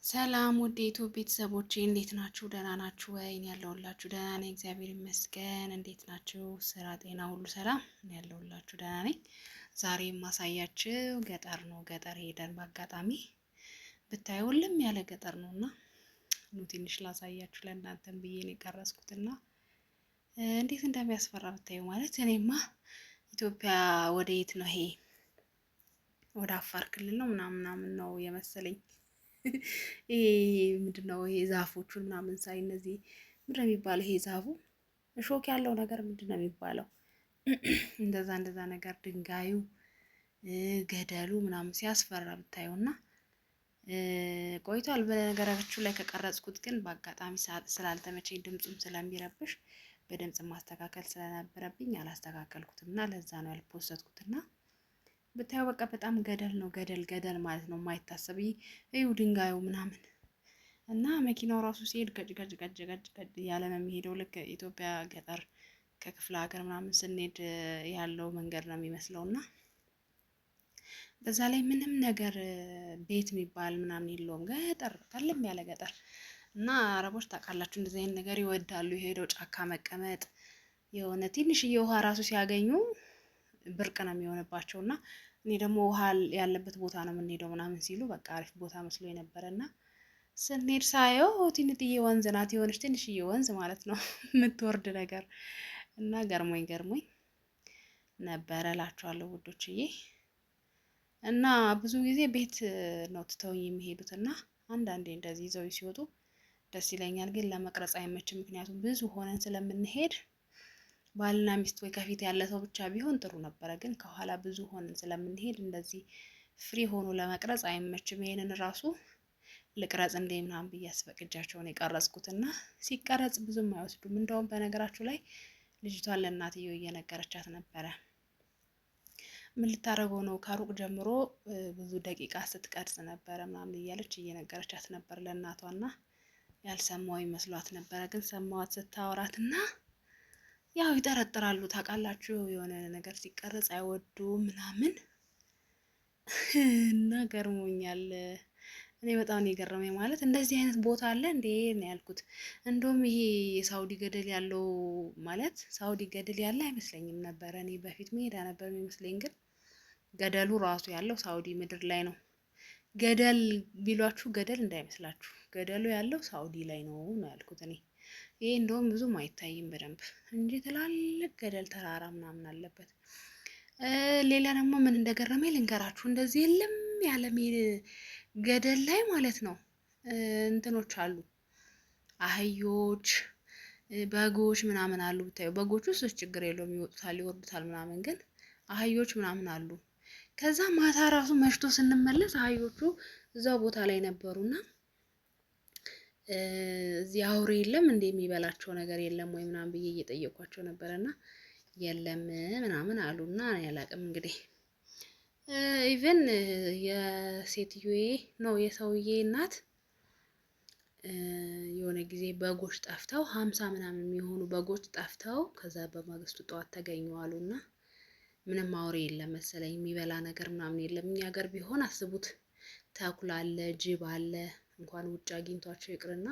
ሰላም ውድ የኢትዮ ቤተሰቦቼ እንዴት ናችሁ? ደህና ናችሁ ወይ? እኔ ያለሁላችሁ ደህና ነኝ፣ እግዚአብሔር ይመስገን። እንዴት ናችሁ? ስራ፣ ጤና ሁሉ ሰላም? እኔ ያለሁላችሁ ደህና ነኝ። ዛሬ የማሳያችሁ ገጠር ነው። ገጠር ሄደን በአጋጣሚ ብታዩ ሁሉም ያለ ገጠር ነው እና ኑ ትንሽ ላሳያችሁ ለእናንተም ብዬ ነው የቀረጽኩትና እንዴት እንደሚያስፈራ ብታዩ። ማለት እኔማ ኢትዮጵያ ወደ የት ነው ይሄ? ወደ አፋር ክልል ነው ምናምን ምናምን ነው የመሰለኝ። ይሄ ምንድን ነው? ይሄ ዛፎቹን ምናምን ሳይ እነዚህ ምንድን ነው የሚባለው? ይሄ ዛፉ እሾክ ያለው ነገር ምንድን ነው የሚባለው? እንደዛ እንደዛ ነገር ድንጋዩ፣ ገደሉ ምናምን ሲያስፈራ ብታዩና ቆይቷል። በነገራችሁ ላይ ከቀረጽኩት ግን በአጋጣሚ ስላልተመቸኝ ድምፁም ስለሚረብሽ በድምፅ ማስተካከል ስለነበረብኝ አላስተካከልኩትም እና ለዛ ነው ያልፖሰትኩትና ብታዩ በቃ በጣም ገደል ነው። ገደል ገደል ማለት ነው የማይታሰብ እዩ ድንጋዩ ምናምን እና መኪናው ራሱ ሲሄድ ገጭ ገጭ ገጭ ገጭ ገጭ እያለ ነው የሚሄደው። ልክ ኢትዮጵያ ገጠር ከክፍለ ሀገር ምናምን ስንሄድ ያለው መንገድ ነው የሚመስለው እና በዛ ላይ ምንም ነገር ቤት የሚባል ምናምን የለውም። ገጠር ቀለም ያለ ገጠር እና አረቦች ታውቃላችሁ እንደዚህ አይነት ነገር ይወዳሉ። የሄደው ጫካ መቀመጥ የሆነ ትንሽዬ ውሃ ራሱ ሲያገኙ ብርቅ ነው የሚሆንባቸው እና እኔ ደግሞ ውሃ ያለበት ቦታ ነው የምንሄደው ምናምን ሲሉ በቃ አሪፍ ቦታ መስሎ የነበረ እና ስንሄድ ሳየው ትንጥዬ ወንዝ ናት፣ የሆነች ትንሽዬ ወንዝ ማለት ነው የምትወርድ ነገር እና ገርሞኝ ገርሞኝ ነበረ እላችኋለሁ ውዶችዬ። እና ብዙ ጊዜ ቤት ነው ትተውኝ የሚሄዱት እና አንዳንዴ እንደዚህ ይዘው ሲወጡ ደስ ይለኛል፣ ግን ለመቅረጽ አይመችም። ምክንያቱም ብዙ ሆነን ስለምንሄድ ባልና ሚስት ወይ ከፊት ያለ ሰው ብቻ ቢሆን ጥሩ ነበረ፣ ግን ከኋላ ብዙ ሆነን ስለምንሄድ እንደዚህ free ሆኖ ለመቅረጽ አይመችም። ይሄንን ራሱ ልቅረጽ እንደ ምናምን ብዬ አስፈቅጃቸውን የቀረጽኩትና ሲቀረጽ ብዙም አይወስዱም። እንደውም በነገራችሁ ላይ ልጅቷን ለእናትየው እየነገረቻት ነበረ። ምን ልታደርገው ነው? ከሩቅ ጀምሮ ብዙ ደቂቃ ስትቀርጽ ነበረ ምናምን እያለች እየነገረቻት ነበር ለእናቷና ያልሰማው ይመስሏት ነበረ፣ ግን ሰማዋት ስታወራትና ያው ይጠረጥራሉ። ታውቃላችሁ የሆነ ነገር ሲቀረጽ አይወዱ ምናምን እና ገርሞኛል። እኔ በጣም ነው የገረመኝ። ማለት እንደዚህ አይነት ቦታ አለ እንዴ ነው ያልኩት። እንደውም ይሄ የሳውዲ ገደል ያለው ማለት ሳውዲ ገደል ያለ አይመስለኝም ነበረ። እኔ በፊት መሄዳ ነበር የሚመስለኝ፣ ግን ገደሉ ራሱ ያለው ሳውዲ ምድር ላይ ነው። ገደል ቢሏችሁ ገደል እንዳይመስላችሁ፣ ገደሉ ያለው ሳውዲ ላይ ነው ነው ያልኩት እኔ። ይሄ እንደውም ብዙም አይታይም በደንብ እንጂ ትላልቅ ገደል ተራራ ምናምን አለበት። ሌላ ደግሞ ምን እንደገረመኝ ልንገራችሁ። እንደዚህ የለም ያለ ገደል ላይ ማለት ነው እንትኖች አሉ፣ አህዮች፣ በጎች ምናምን አሉ። ብታዩ በጎቹ ውስጥ ችግር የለውም ይወጡታል፣ ይወርዱታል ምናምን፣ ግን አህዮች ምናምን አሉ። ከዛ ማታ ራሱ መሽቶ ስንመለስ አህዮቹ እዛው ቦታ ላይ ነበሩና እዚህ አውሬ የለም እንደ የሚበላቸው ነገር የለም ወይ ምናምን ብዬ እየጠየኳቸው ነበረና የለም ምናምን አሉና ያላቅም እንግዲህ even የሴትዮዬ ነው የሰውዬ እናት የሆነ ጊዜ በጎች ጠፍተው 50 ምናምን የሚሆኑ በጎች ጠፍተው ከዛ በማግስቱ ጠዋት ተገኙ አሉና ምንም አውሬ የለም መሰለኝ የሚበላ ነገር ምናምን የለም። እኛ ሀገር ቢሆን አስቡት፣ ተኩላ አለ፣ ጅብ አለ። እንኳን ውጭ አግኝቷቸው ይቅርና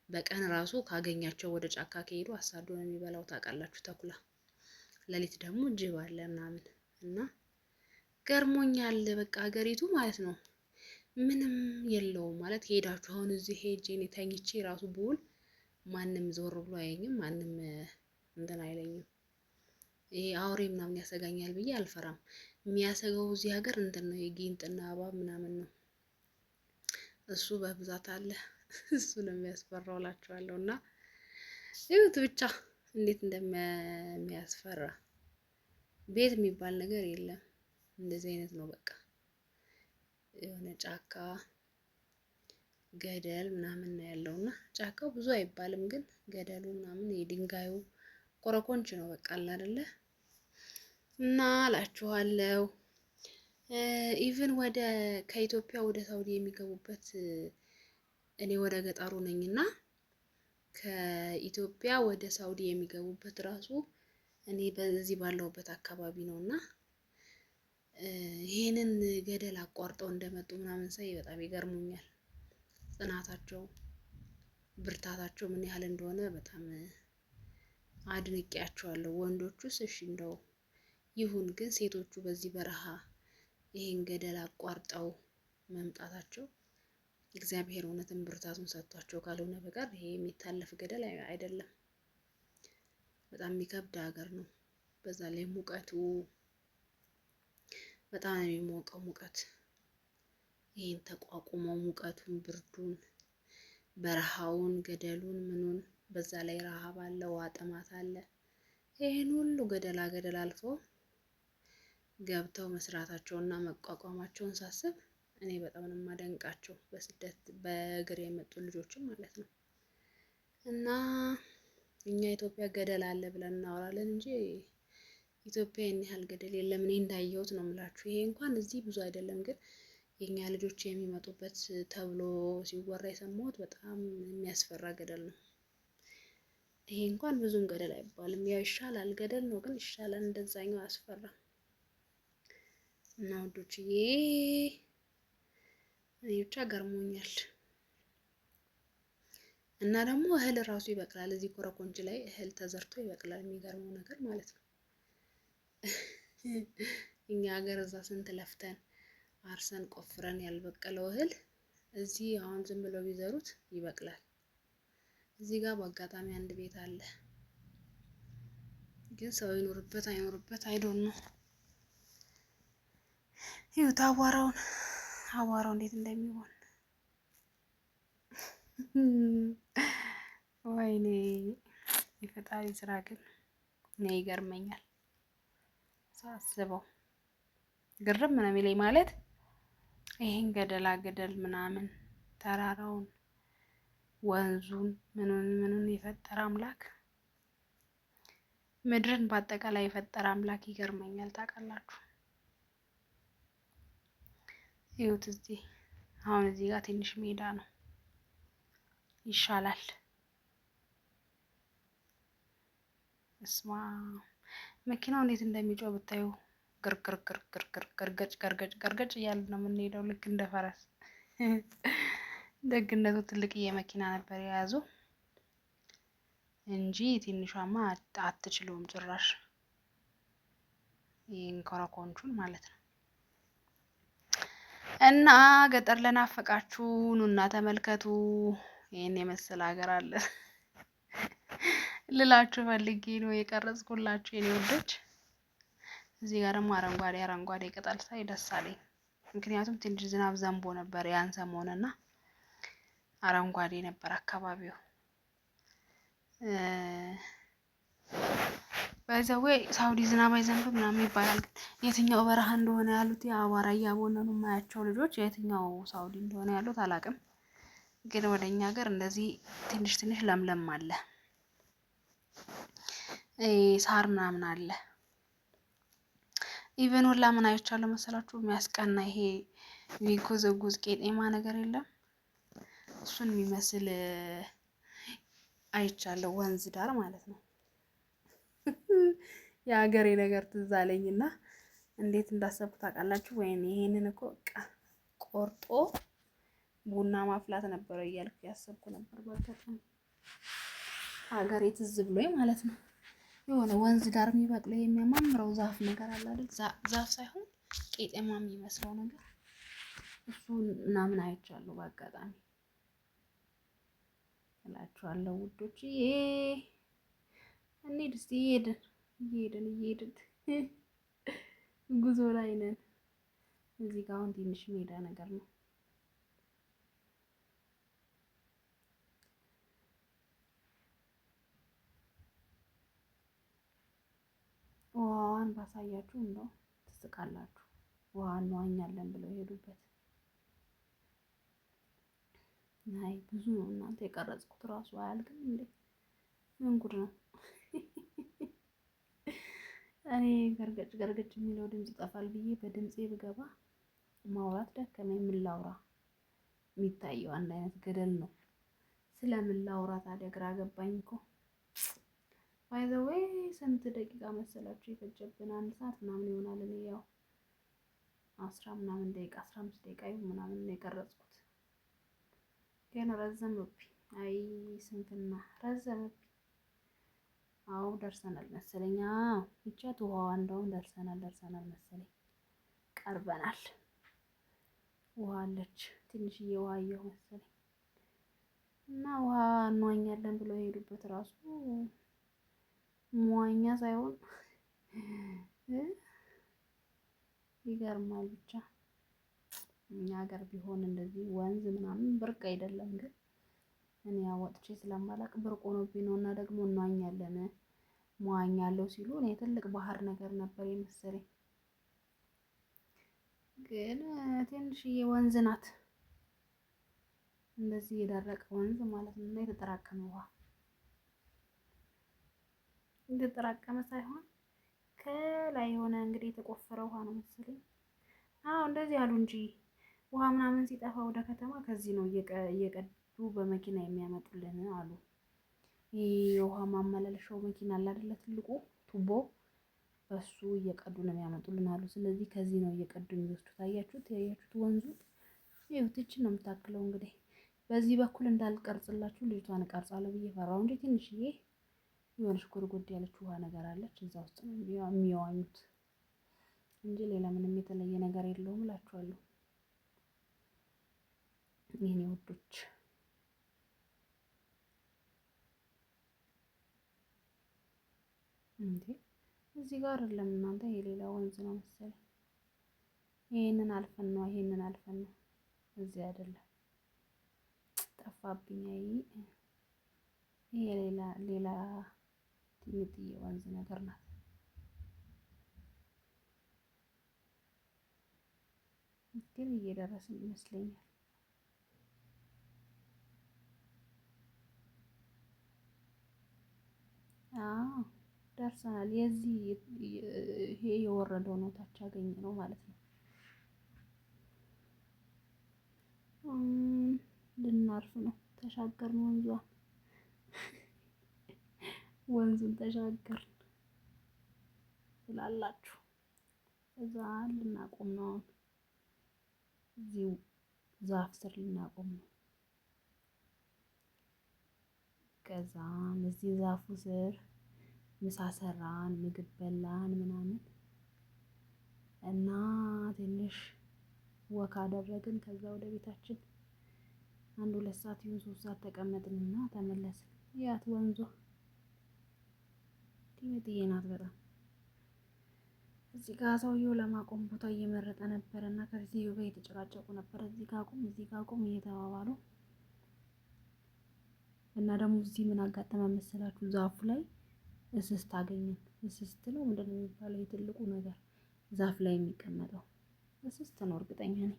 በቀን ራሱ ካገኛቸው ወደ ጫካ ከሄዱ አሳዶ ነው የሚበላው። ታውቃላችሁ ተኩላ። ሌሊት ደግሞ ጅብ አለ ምናምን እና ገርሞኛል። በቃ ሀገሪቱ ማለት ነው ምንም የለውም ማለት ሄዳችሁ አሁን እዚህ ሄጄ እኔ ተኝቼ ራሱ ብውል ማንም ዞር ብሎ አያየኝም፣ ማንም እንትን አይለኝም። ይሄ አውሬ ምናምን ያሰጋኛል ብዬ አልፈራም። የሚያሰጋው እዚህ ሀገር እንትን ነው የጊንጥና እባብ ምናምን ነው። እሱ በብዛት አለ። እሱ ነው የሚያስፈራው እላችኋለሁ። እና ይሁት ብቻ እንዴት እንደሚያስፈራ ቤት የሚባል ነገር የለም። እንደዚህ አይነት ነው በቃ የሆነ ጫካ ገደል ምናምን ነው ያለው። እና ጫካው ብዙ አይባልም፣ ግን ገደሉ ምናምን የድንጋዩ ኮረኮንች ነው በቃ አለ አይደለ? እና እላችኋለሁ even ወደ ከኢትዮጵያ ወደ ሳውዲ የሚገቡበት እኔ ወደ ገጠሩ ነኝና ከኢትዮጵያ ወደ ሳውዲ የሚገቡበት ራሱ እኔ በዚህ ባለሁበት አካባቢ ነውና ይሄንን ገደል አቋርጠው እንደመጡ ምናምን ሳይ በጣም ይገርሙኛል። ጽናታቸው፣ ብርታታቸው ምን ያህል እንደሆነ በጣም አድንቄያቸዋለሁ። ወንዶቹስ እሺ እንደው ይሁን፣ ግን ሴቶቹ በዚህ በረሃ ይሄን ገደል አቋርጠው መምጣታቸው እግዚአብሔር እውነትን ብርታቱን ሰጥቷቸው ካልሆነ በቀር ይሄ የሚታለፍ ገደል አይደለም። በጣም የሚከብድ ሀገር ነው። በዛ ላይ ሙቀቱ በጣም ነው የሚሞቀው ሙቀት። ይሄን ተቋቁመው ሙቀቱን፣ ብርዱን፣ በረሃውን፣ ገደሉን፣ ምኑን፣ በዛ ላይ ረሃብ አለ፣ ውሃ ጥማት አለ። ይህን ሁሉ ገደላ ገደል አልፎ ገብተው መስራታቸውና መቋቋማቸውን ሳስብ እኔ በጣም ነው የማደንቃቸው። በስደት በእግር የመጡ ልጆችም ማለት ነው። እና እኛ ኢትዮጵያ ገደል አለ ብለን እናወራለን እንጂ ኢትዮጵያ ይህን ያህል ገደል የለም። እኔ እንዳየሁት ነው የምላችሁ። ይሄ እንኳን እዚህ ብዙ አይደለም፣ ግን የእኛ ልጆች የሚመጡበት ተብሎ ሲወራ የሰማሁት በጣም የሚያስፈራ ገደል ነው። ይሄ እንኳን ብዙም ገደል አይባልም። ያው ይሻላል፣ ገደል ነው ግን ይሻላል፣ እንደዛኛው አያስፈራም። እና ውዶችዬ እኔ ብቻ ገርሞኛል። እና ደግሞ እህል ራሱ ይበቅላል እዚህ ኮረኮንች ላይ እህል ተዘርቶ ይበቅላል። የሚገርመው ነገር ማለት ነው። እኛ ሀገር እዛ ስንት ለፍተን አርሰን ቆፍረን ያልበቀለው እህል እዚህ አሁን ዝም ብለው ቢዘሩት ይበቅላል። እዚህ ጋር በአጋጣሚ አንድ ቤት አለ፣ ግን ሰው ይኖርበት አይኖርበት I don't know። ይኸውት አቧራውን አቧራው እንዴት እንደሚሆን ወይኔ የፈጣሪ ስራ ግን እኔ ይገርመኛል ሳስበው ግርም ነው የሚለኝ። ማለት ይሄን ገደላ ገደል ምናምን ተራራውን ወንዙን ምኑን ምኑን የፈጠረ አምላክ፣ ምድርን በአጠቃላይ የፈጠረ አምላክ ይገርመኛል። ታውቃላችሁ፣ ይኸውት እዚህ አሁን እዚህ ጋር ትንሽ ሜዳ ነው ይሻላል። እስማ መኪናው እንዴት እንደሚጮህ ብታዩ፣ ግርግር ግርግር ግርገጭ ገርገጭ ገርገጭ እያለ ነው የምንሄደው፣ ልክ እንደ ፈረስ። ደግነቱ ትልቅዬ መኪና ነበር የያዙ እንጂ ትንሿማ አትችለውም ጭራሽ፣ ይህን ኮረኮንቹን ማለት ነው። እና ገጠር ለናፈቃችሁ ኑና ተመልከቱ። ይህን የመሰለ ሀገር አለ ልላችሁ ፈልጌ ነው የቀረጽኩላችሁ የኔ ውዶች። እዚህ ጋር ደግሞ አረንጓዴ አረንጓዴ ቅጠል ሳይ ደስ አለኝ። ምክንያቱም ትንሽ ዝናብ ዘንቦ ነበር ያን ሰሞንና አረንጓዴ ነበር አካባቢው። By the way ሳውዲ ዝናብ አይዘንብም ምናምን ይባላል። ግን የትኛው በረሃ እንደሆነ ያሉት የአቧራ እያቦነኑ የማያቸው ልጆች የትኛው ሳውዲ እንደሆነ ያሉት አላውቅም። ግን ወደ እኛ ሀገር እንደዚህ ትንሽ ትንሽ ለምለም አለ፣ ሳር ምናምን አለ። Even ሁላ ምን አይቻለሁ መሰላችሁ? የሚያስቀና ይሄ የሚጎዘጎዝ ቄጤማ ነገር የለም፣ እሱን የሚመስል አይቻለሁ፣ ወንዝ ዳር ማለት ነው። የሀገሬ ነገር ትዝ አለኝና እንዴት እንዳሰብኩ ታውቃላችሁ? ወይኔ ይሄንን እኮ ቆርጦ ቡና ማፍላት ነበረ እያልኩ ያሰብኩ ነበር። በአጋጣሚ ሀገሬ ትዝ ብሎኝ ማለት ነው። የሆነ ወንዝ ዳር የሚበቅለው የሚያማምረው ዛፍ ነገር አለ አይደል? ዛፍ ሳይሆን ቄጤማ የሚመስለው ነገር እሱ ምናምን አይቻለሁ በአጋጣሚ እላችኋለሁ ውዶች። ይሄ እንሂድ እስኪ፣ እየሄድን እየሄድን እየሄድን ጉዞ ላይ ነን። እዚህ ጋር አሁን ትንሽ ሜዳ ነገር ነው። ውሃዋን ባሳያችሁ እንደው ትስቃላችሁ። ውሃ እንዋኛለን ብለው የሄዱበት። አይ ብዙ ነው እናንተ፣ የቀረጽኩት እራሱ አያልቅም እንዴ? ምን ጉድ ነው? እኔ ገርገጭ ገርገጭ የሚለው ድምጽ ይጠፋል ብዬ በድምፄ ብገባ ማውራት ደከመኝ። ምን ላውራ? የሚታየው አንድ አይነት ገደል ነው። ስለምን ላውራ ታዲያ? ግራ ገባኝ እኮ። By the way ስንት ደቂቃ መሰላችሁ የፈጀብን? አንድ ሰዓት ምናምን ይሆናል። እኔ ያው 10 ምናምን ደቂቃ፣ 15 ደቂቃ ይሁን ምናምን ነው የቀረጽኩት። ግን ረዘመብኝ። አይ ስንፍና ረዘመብኝ። አዎ ደርሰናል መሰለኝ። ይቻት ውሃዋ እንደውም ደርሰናል ደርሰናል መሰለኝ፣ ቀርበናል። ውሃ አለች ትንሽዬ ውሃ አየሁ መሰለኝ። እና ውሃ እንዋኛለን ብለው የሄዱበት ራሱ መዋኛ ሳይሆን ይገርማል። ብቻ እኛ ሀገር ቢሆን እንደዚህ ወንዝ ምናምን ብርቅ አይደለም፣ ግን እኔ ያወጥቼ ስለማላቅ ብርቅ ሆኖብኝ ነው። እና ደግሞ እንዋኛለን መዋኛ አለው ሲሉ እኔ ትልቅ ባህር ነገር ነበር የመሰለኝ፣ ግን ትንሽዬ ወንዝ ናት። እንደዚህ የደረቀ ወንዝ ማለት ነው። እና የተጠራቀመ ውሃ የተጠራቀመ ሳይሆን ከላይ የሆነ እንግዲህ የተቆፈረ ውሃ ነው መሰለኝ። አዎ እንደዚህ አሉ እንጂ ውሃ ምናምን ሲጠፋ ወደ ከተማ ከዚህ ነው እየቀዱ በመኪና የሚያመጡልን አሉ። ይህ የውሃ ማመላለሻው መኪና አለ አይደለ? ትልቁ ቱቦ በሱ እየቀዱ ነው የሚያመጡልን አሉ። ስለዚህ ከዚህ ነው እየቀዱ የሚወስዱት። አያችሁት? ያያችሁት ወንዙ ይኸውት፣ ይህችን ነው የምታክለው። እንግዲህ በዚህ በኩል እንዳልቀርጽላችሁ ልጅቷን እቀርጻለሁ ብዬ ፈራሁ እንጂ ትንሽዬ የሆነች ጎድጎድ ያለች ውሃ ነገር አለች። እዛ ውስጥ ነው የሚዋኙት እንጂ ሌላ ምንም የተለየ ነገር የለውም እላችኋለሁ። የኔ ውዶች እንዴ እዚህ ጋር አይደለም እናንተ፣ የሌላ ወንዝ ነው መሰለኝ። ይሄንን አልፈን ነው ይሄንን አልፈን ነው፣ እዚህ አይደለም። ጠፋብኝ። አይ ይሄ ሌላ ሌላ ትንጥዬ ወንዝ ነገር ናት። ግን እየደረስን ይመስለኛል። አዎ ደርሰናል። የዚህ ይሄ የወረደው ነው ታች ያገኘ ነው ማለት ነው። ልናርፍ ነው። ተሻገርን ወንዟን ወንዙን ተሻገርን ትላላችሁ። እዛ ልናቆም ነው አሁን እዚሁ ዛፍ ስር ልናቆም ነው። ከዛን እዚህ ዛፉ ስር ምሳ ሰራን፣ ምግብ በላን ምናምን እና ትንሽ walk አደረግን። ከዛ ወደ ቤታችን አንድ 2 ሰዓት ይሁን 3 ሰዓት ተቀመጥንና ተመለስን። ያት ወንዟ ትንጥዬ ናት በጣም። እዚህ ጋር ሰውየው ለማቆም ቦታ እየመረጠ ነበረ እና ከሴትዮ ጋር እየተጨቃጨቁ ነበር። እዚህ ጋር አቁም፣ እዚህ ጋር አቁም እየተባባሉ እና ደግሞ እዚህ ምን አጋጠመ መሰላችሁ? ዛፉ ላይ እስስት አገኘን። እስስት ነው ምንድን ነው የሚባለው? የትልቁ ነገር ዛፍ ላይ የሚቀመጠው እስስት ነው እርግጠኛ ነኝ።